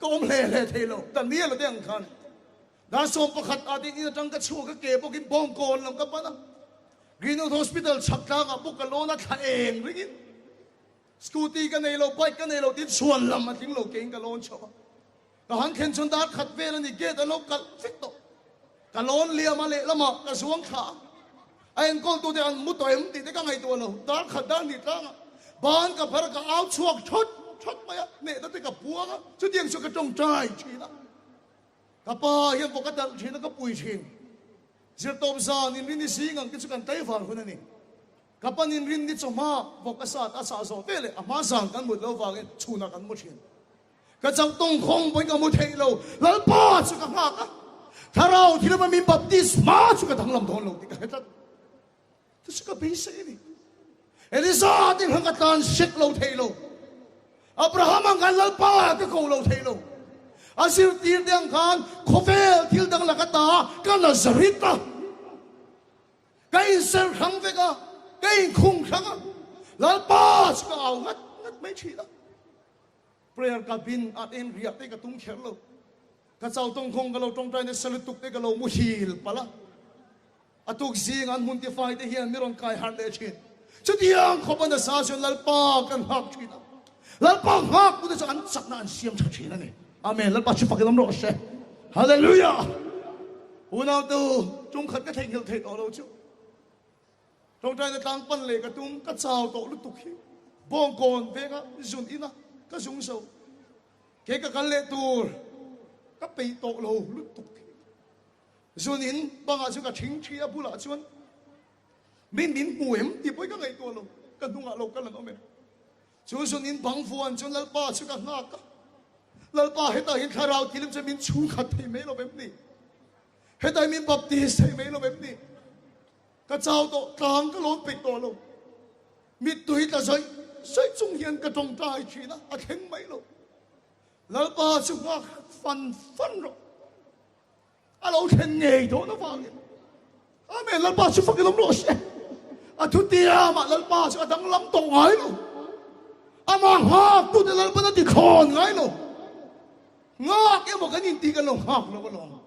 ka awm hle hle thei lo. Daniel-a te ang khan dar 11 ah te in atang ka chhuak a, ke bawkin Bawngkawn lam ka pan a. Greenwood Hospital chhak tlangah bawk ka lawn a, thla eng ringin scooty ka nei lo, bike ka nei lo tiin chhuan lam a tling lo kein ka lawn chho a. Ka han thlen chuan dar khat vel a ni, gate an lo kalh vek tawh. Ka lawn liam a lehlamah ka zuang thla a, a enkawltute an mu tawh em tih te ka ngaihtuah lo. Dar khat dar hnih tlangah ban ka phar a, ka au chhuak thawt thawt mai a, hnehna te ka puang a, chutiang chu ka tawngtai thin a. Ka pa hian pawh ka talh thin a, ka pui thin. Zirtawp zan inrin i zing ang te chu kan taivar hun a ni. Ka pan inrin ni chawhma vawk a sat a sah zawh veleh a hma zan kan mut lo vangin chhunah kan mu thin. Ka chauh tawng khawng pawhin ka mu theih lo, Lalpa chu ka nghak a, Thlarau thilama min baptisma chu ka danglam dawn lo tih ka hre tlat. Chu chu ka beisei a ni. Eliza te khan ka tlan sek lo thei lo. Abraham ang khan Lalpa ka ko lo thei lo. A zirtir te ang khan khawvel thil dang laka ta ka Nazareth a. Ka inser hrang vek a, ka inkhung hrang a, Lalpa chu ka au ngat ngat mai thin a. Prayer cabin ah te hian riah te ka tum kher lo. Ka chau tawngkhawng ka lo tawngtai nasa lutuk te ka lo muhil palh a. A tuk zing an hmun tifai te hian mi rawn kai harh leh thin. Chutiang khawp a nasa chuan Lalpa kan nghak thin a. Lalpa nghak tu te chu an chakna an siam tha thin a ni. Amen. Lalpa chu fak in awm rawh se. Hallelujah. Unau tu tum khat ka theihnghilh theih tawh lo chu. Tawngtaina tlang pan leh ka tum, ka chau tawh lutuk hi Bawngkawn venga zun ina ka zung zo. Kei ka kal leh tur ka peih tawh lo lutuk hi. Zun in bangah chu ka thing thi a bulah chuan min min hmu em tih pawhin ka ngaihtuah lo, ka hnungah lo kal an awm em. Chu zun in bang vuan chuan Lalpa chu ka nghak a, Lalpa hetah hian thlarau thilim chuan min chhungkhat thei mai lo em ni? Hetah hian min baptist thei mai lo em ni? Ka chau tawh, tlang ka lawn peih tawh lo. Mittui tla zawih zawih chung hian ka tawngtai thin a, a thleng mai lo. Lalpa chu nghak fan fan rawh. A lo thlen ngei dawn avangin. Amen, Lalpa chu fak i lawm rawh se. A thutiamah Lalpa chu a danglam tawh ngai lo. Amah nghak tute Lalpan a ti thlawn ngai lo. Nghak emaw kan intih kan lo nghak lo alawm.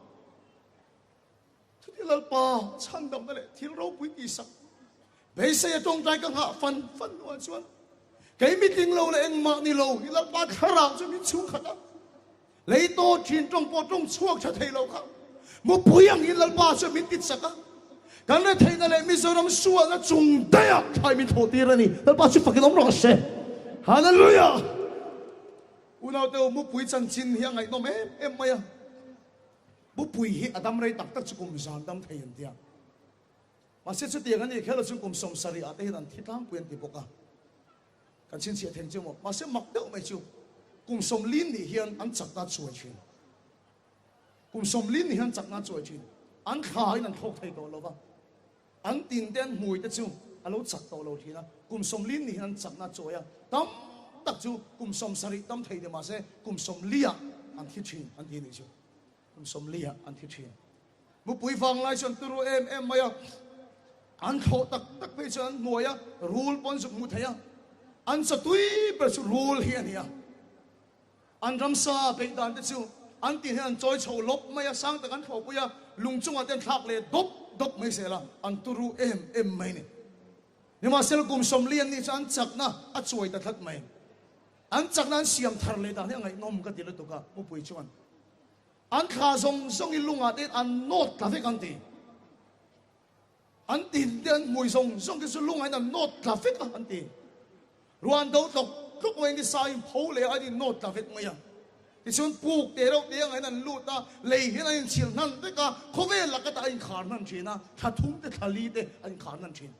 Chuti Lalpa chhandamna leh thil ropui tihsak beisei a tawngtai ka nghah fan fan hnuah chuan kei mitling lo leh engmah ni lo hi Lalpa thlarau chu min chhungkhat a, lei tawt thin tawng pawh tawng chhuak tha thei lo kha mupui angin Lalpa chuan min titsak a, kan retheihna leh Mizoram sualna chung daih ah thlai min thlawh tir a ni. Lalpa chu fakin awm rawh se. Hallelujah! Unaute u, mupui chanchin hi a ngaihnawm em em mai a. Bupui hi a dam rei tak tak chu kum zan dam thei an tia. Mahse chutiang a nih kher lo chuan kum 70 ah te hian an thi tlangpui an ti bawk a. Kan chhinchhiah theng chu maw? Mahse mak deuh mai chu kum 40 nih hian an chakna a chuai thin. Kum 40 nih hian chakna a chuai thin. An thla in an thlawk thei tawh lo va. An tin te an hmui te chu a lo chak tawh lo thin a. Kum 40 nih hian an chakna a chuai a. Tam tak chu kum 70 tam thei te mahse kum 40 ah an thi thin an ti nih chu. Kum 40 ah an thi thin. Mupui vang lai chuan turu em em mai a, an thlawh tak tak phei chuan an hnuai a, rul pawn zuk hmu thei a, an chatui ber chu rul hi a ni a. An ramsa beih dan te chu an tin hian an chawi chho lawp mai a, sang tak an thlawhpui a, lung chungah te an thlak leh dawp dawp mai zel a, an turu em em mai a ni. Nimahsela kum 40 an nih chuan an chakna a chuai ta tlat mai. An chakna an siam thar leh dan hi a ngaihnawm ka ti lutuk a, mupui chuan an thla zawng zawng i lungah te an nawt tla vek an ti. An tin te an hmui zawng zawng te chu lungah in an nawt tla vek a an ti. Ruan do tlawk tlawk mai ni sa in pho leh a an in nawt tla vek mai a. Tichuan puk te reuh te angah in an lut a, lei hian an inchhil hnan vek a, khawvel lak atah a inkhar hnan thin a, thla thum te thla li te an inkhar hnan thin.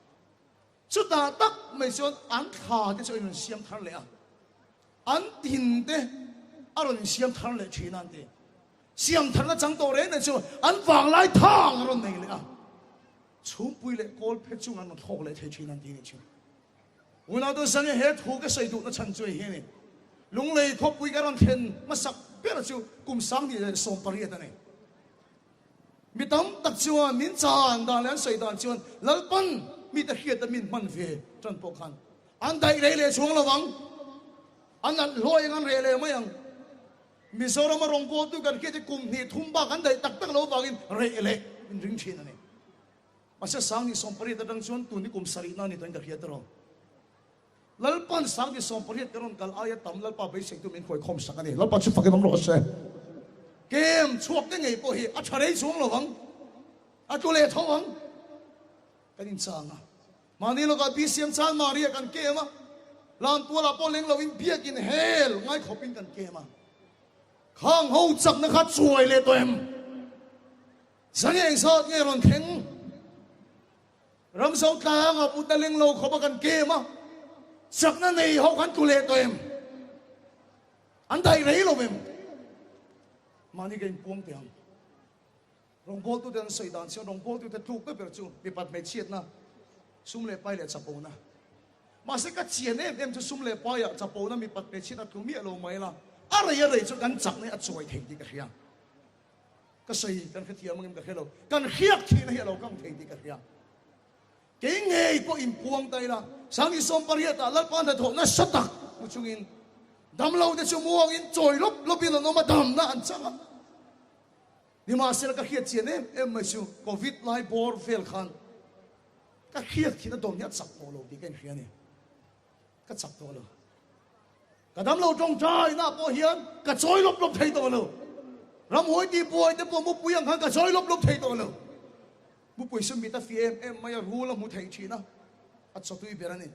Chutah tak mai chuan an thla te chu a inrawn siam thar leh a, an tin te a rawn insiam thar leh thin a an ti. Siam tharna chang tawh reng reng chu an vanglai thang a rawn nei leh a, chhungpui leh kawl phe chung an rawn thlawk leh thei thin an ti nih chu. Unau Zane he thu ka sawi duhna chhan chu hei hi a ni. Lunglei khawpui ka rawn thlen hmasak ber chu kum 2018 a ni. Mi tam tak chuan min chan dan leh an sawi dan chuan Lalpan mite hriata min hman ve tan pawh khan an daih rei leh chuang lo vang, an alh hlawi ang an reh leh mai ang. Mizorama rawngbawltu kan hriat hi kum hnih thum bak an daih tak tak lo vangin reh leh min ring thin a ni. Mahse 2018 atang chuan tun hi kum sarihna a ni tawhin ka hria tawh. Lalpan 2018 ka rawn kal aia tam Lalpa beiseitu min khawikhawm sak a ni. Lalpa chu fakin awm rawh se. Kem chhuak te ngei pawh hi a tha rei chuang lo vang. A tlu leh tho ang. Kan inchang a. Mahni lawkah BCM chan Maria kan kem a. Lamtualah pawh leng loin biakin hel ngai khawpin kan kem a. Khang ho chakna kha chuai leh tawh em? Zangeng zat nge rawn thleng? Ramzo tlanga put a leng lo khawp a kan kem a, chakna nei ho kan tlu leh tawh em? An daih rei lo em? Mahni ka inpuang teh ang. Rawngbawltute an sawi dan chuan rawngbawltute tlukna ber chu mipat hmeichhiatna, sum leh pai leh chapona. Mahse ka chian em em chu sum leh paiah chapona mipat hmeichhiatna tlu miah lo mai la, a rei a rei chu kan chakna hi a chuai thei tih ka hria. Ka sawi kan hrethiam angem ka hre lo. Kan hriak thihna hi a lo kang thei tih ka hria. Kei ngei pawh inpuang ta ila, 2018 ah Lalpa hnathawh nasa tak hmu chungin damlo te chu muangin chawi lawp lawpin an awm a, damna an chang a. Nimahsela ka hriat chian em em mai chu Covid lai bawr vel khan ka hriat thihna dawn hi a chak tawh lo tih ka inhria a ni. Ka chak tawh lo. Ka damlo tawngtaina pawh hian ka chawi lawp lawp thei tawh lo. Ramhuai tih buai te pawh mupui ang khan ka chawi lawp lawp thei tawh lo. Mupui chu mit a fiah em em mai a, rul a hmu thei thin a, a chawtui ber a ni.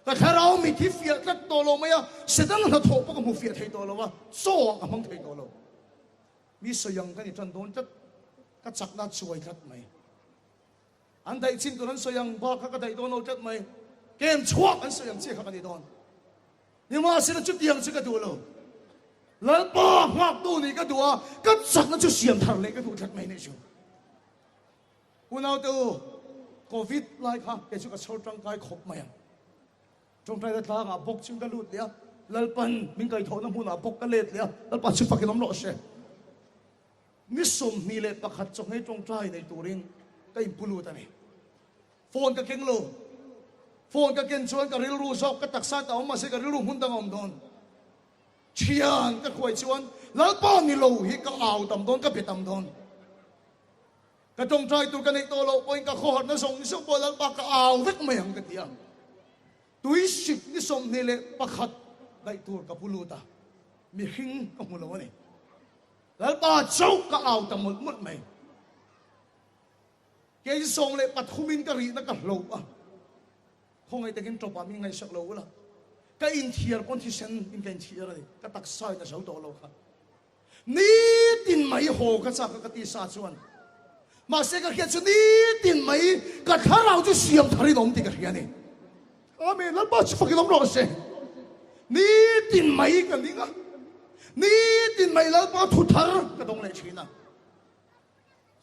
Ka thlarau mit hi fiah tlat tawh lo mai a, Satan hnathawh pawh ka hmu fiah thei tawh lo a, chaw ah ka hmang thei tawh lo. Mi sawi ang ka ni tan dawn tlat, ka chakna a chuai tlat mai. An daih chin tur an sawi ang bak kha ka daih dawn lo tlat mai. Kem chhuak an sawi ang chiah kha ka ni dawn. Nimahsela chutiang chu ka duh lo. Lalpa nghaktu nih ka duh a, ka chakna chu siam thar leh ka duh tlat mai nih chu. Unaute u, Covid lai kha kei chu ka chhawr tangkai khawp mai ang. Tawngtaina tlangah bawk chu ka lut leh a, Lalpan min kaihthawhna hmunah bawk ka let leh a, Lalpa chu fakin awm rawh se. Ni 21 chawhmei tawngtai nei turin ka inpu lut a ni. Phone ka keng lo. Phone ka ken chuan ka rilru zawk ka taksa ta awm mahse ka rilru hmun dang a awm dawn. Thian ka hruai chuan Lalpa ni lo hi ka au tam dawn, ka be tam dawn. Ka tawngtai tur ka neih tawh loh pawhin ka khawharna zawng zawng pawh Lalpa ka au vek mai ang ka ti a. Tui sik ni 21 daih tur ka pu lut a, mihring ka hmu lo a ni. Lalpa chauh ka au ta mawlh mawlh mai. Kei 13 in ka rihna ka hloh a, khawngaih takin tawpah min ngaihsak lo ula, ka inthiar pawn thisen in ka inthiar a ni, ka taksa in a zo tawh lo kha. Nitin mai haw ka chak a ka ti sa chuan, mahse ka hriat chu nitin mai ka thlarau chu siam tharin awm tih ka hria a ni. Amen, Lalpa chu fakin awm rawh se. Nitin mai ka ning a, nitin mai Lalpa thu thar ka dawng leh thin a.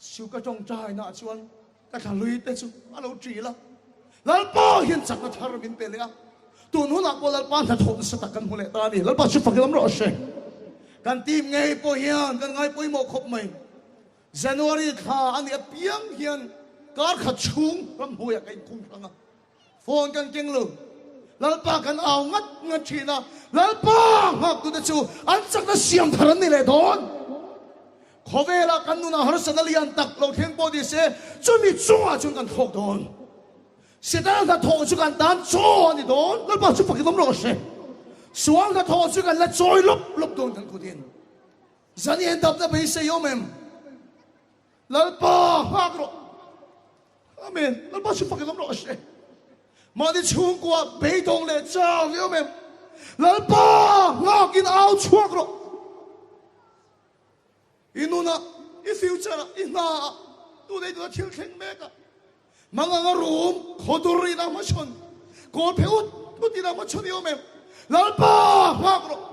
Chu ka tawngtainaah chuan ka thla te chu a lo ṭil a, Lalpa hian chakna thar min pe leh a. Tun hunah pawh Lalpa hnathawh nasa tak kan hmu leh ta a ni. Lalpa chu fakin awm rawh se. Kan team ngei pawh hian kan ngai pawimawh khawp mai. January thla a nih apiang hian kar khat chhung ramhnuaiah ka inkhung hrang a. Phone kan keng lo. Lalpa kan au ngat ngat thin a, Lalpa nghaktute chu an chakna siam thar an ni leh dawn. Khawvela kan nunah harsatna lian tak lo thleng pawh ni se, chumi chungah chuan kan thlawk dawn. Setana hnathawh chu kan tan chaw a ni dawn. Lalpa chu fakin awm rawh se. Sual hnathawh chu kan la chawi lawp lawp dawn kan kutin. Zan i en dapna beisei awm em? Lalpa nghak rawh. Amen. Lalpa chu fakin awm rawh se. Mahni chhungkua beidawng leh chau i awm em? Lalpa nghakin au chhuak rawh. I nunah, i future-ah, i hnaah, tu nei tuna thil thleng mekah, mangang a rum, khawdur ina hmachhawn, kawl phe ut ut ina hmachhawn i awm em? Lalpa nghak rawh.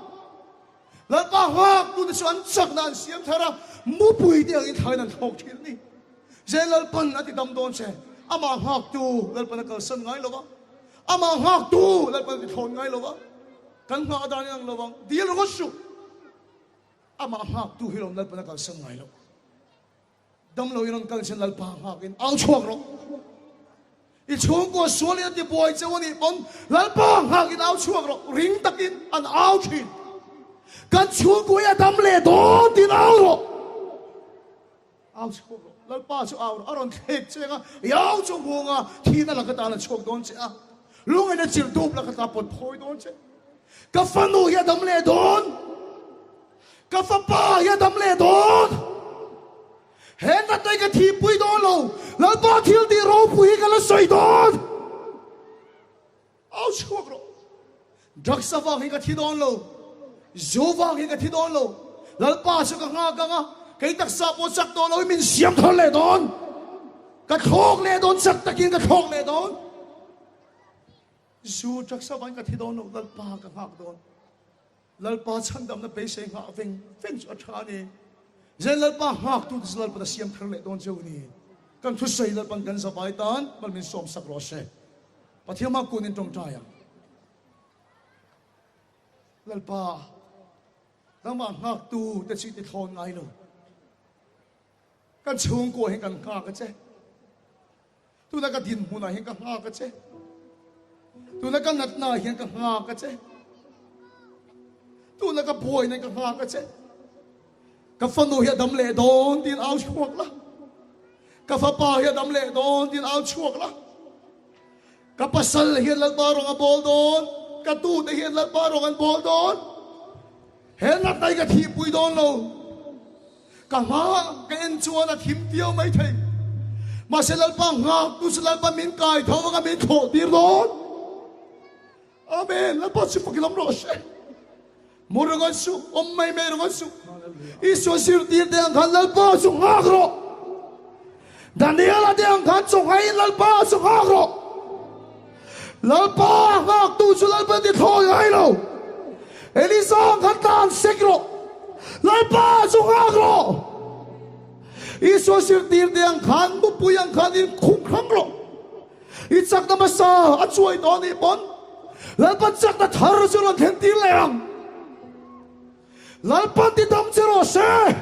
Lalpa nghak tute chu an chakna an siam thar a, mupui te angin thlain an thlawk thin a ni. Zel Lalpan a ti dam dawn che, amah nghaktu Lalpan a kalsan ngai lo va, amah nghaktu Lalpan a ti thlawn ngai lo va, kan nghah dan in ang lo vang, dil rawh suh. Amah nghaktu hi lawm Lalpan a kalsan ngai lo. Damlo in rawn kal chin Lalpa nghakin au chhuak rawh. I chhungkua sual in a ti buai cheu a nih pawn Lalpa nghakin au chhuak rawh. Ring takin an au thin. Kan chhungkua hi a dam leh dawn tiin au rawh. Au chhuak rawh. Lalpa chu au rawh. A rawn thlek cheng a, i au chu hung a, thihna laka tan a chhuak dawn che a. Lungaina chirh dup laka ta pawt phawi dawn che. Ka fanu hi a dam leh dawn. Ka fapa hi a dam leh dawn. He natna hi ka thihpui dawn lo. Lalpa thil tih ropui hi ka la sawi dawn. Au chhuak rawh. Drugs avang hi ka thi dawn lo. Zu vang hi ka thi dawn lo. Lalpa chu ka nghak ang a, kei taksa pawh chak tawh lo in min siam thar leh dawn. Ka thlawk leh dawn, chak takin ka thlawk leh dawn. Zu, drugs avangin ka thi dawn lo, Lalpa ka nghak dawn. Lalpa chhandamna beisei nghah veng veng chu a tha a ni. Zen Lalpa nghaktute chu Lalpan a siam thar leh dawn cheu a ni. Kan thusawi Lalpan kan zavai tan mal min sawmsak rawh se. Pathian hma kunin tawngtai ang. Lalpa, nangmah nghaktute chu i ti thlawn ngai lo. Kan chhungkua hi kan nghak a che. Tuna ka dinhmunah hian ka nghak a che. Tuna ka natna hian ka nghak a che. Tuna ka buaina ka nghak a che. Ka fanu hi a dam leh dawn tiin au chhuak la. Ka fapa hi a dam leh dawn tiin au chhuak la. Ka pasal hian Lalpa rawng a bawl dawn. Ka tute hian Lalpa rawng an bawl dawn. He natna hi ka thihpui dawn lo. Ka hma ka en chuan a thim viau mai thei. Mahse Lalpa nghak tu chu Lalpa min kai tho anga min thlawh tir dawn. Amen. Lalpa chu fakin awm rawh se. Mu ringawt suh, awm mai mai ringawt suh. Isua zirtir te ang khan Lalpa chu nghak rawh. Daniela te ang khan chawnghaiin Lalpa chu nghak rawh. Lalpa nghaktu chu Lalpa ti thlawi ngai lo. Elisa ang khan tan sek rawh. Lalpa chu nghak rawh. Isua zirtir te ang khan mupui ang khan in khum hrang rawh. I chakna hmasa a chuai tawh anih pawn Lalpa chakna thar chu rawn thlen tir leh ang. Lalpa ti dam che rawh se.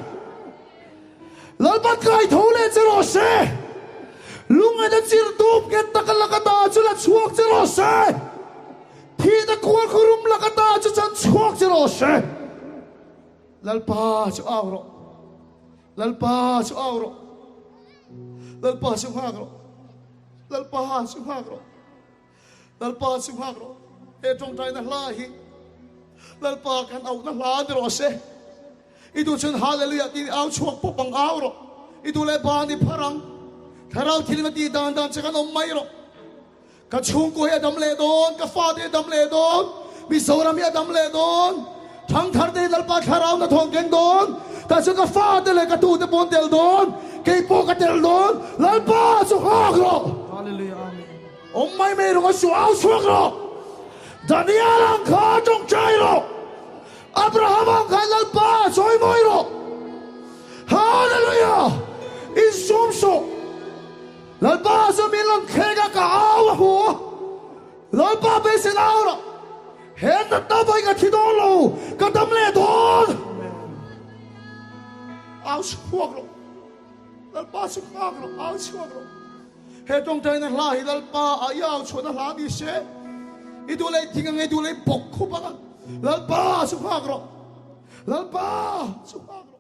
Lalpa kai tho leh che rawh se. Lungaina chir dup nghet taka laka ta chu la chhuak che rawh se. Thihna kual khurum laka ta chu chan chhuak che rawh se. Lalpa chu au rawh. Lalpa chu au rawh. Lalpa chu nghak rawh. Lalpa chu nghak rawh. Lalpa chu nghak rawh. He tawngtaina hla hi Lalpa kan auhna hla ni rawh se. I duh chuan Hallelujah tiin au chhuak pawp ang au rawh. I duh leh ban i phar ang. Thlarau thilin a tih dan dan che kan awm mai rawh. Ka chhungkua hi a dam leh dawn, ka fate hi a dam leh dawn, Mizoram hi a dam leh dawn, thangthar te hi Lalpa thlarau na thawng keng dawn, tah chuan ka fate leh ka tute pawh an tel dawn, kei pawh ka tel dawn, Lalpa chu nghak rawh! Hallelujah Amen. Awm mai mai rawh a su au chhuak rawh! Daniel ang kha tawngtai rawh! Abraham ang khan Lalpa chawi mawi rawh! Hallelujah! Insum suh! Lalpa chu min rawn thleng a, ka au a hmu a. Lalpa beisei au rawh. He natna vawi ka thi dawn lo, ka dam leh dawn. Au chhuak rawh. Lalpa chu nghak rawh, au chhuak rawh. He tawngtaina hla hi Lalpa a i au chhuahna hla ni se. I duh leh thing ang, i duh leh bawk khup ang a. Lalpa chu nghak rawh. Lalpa chu nghak rawh.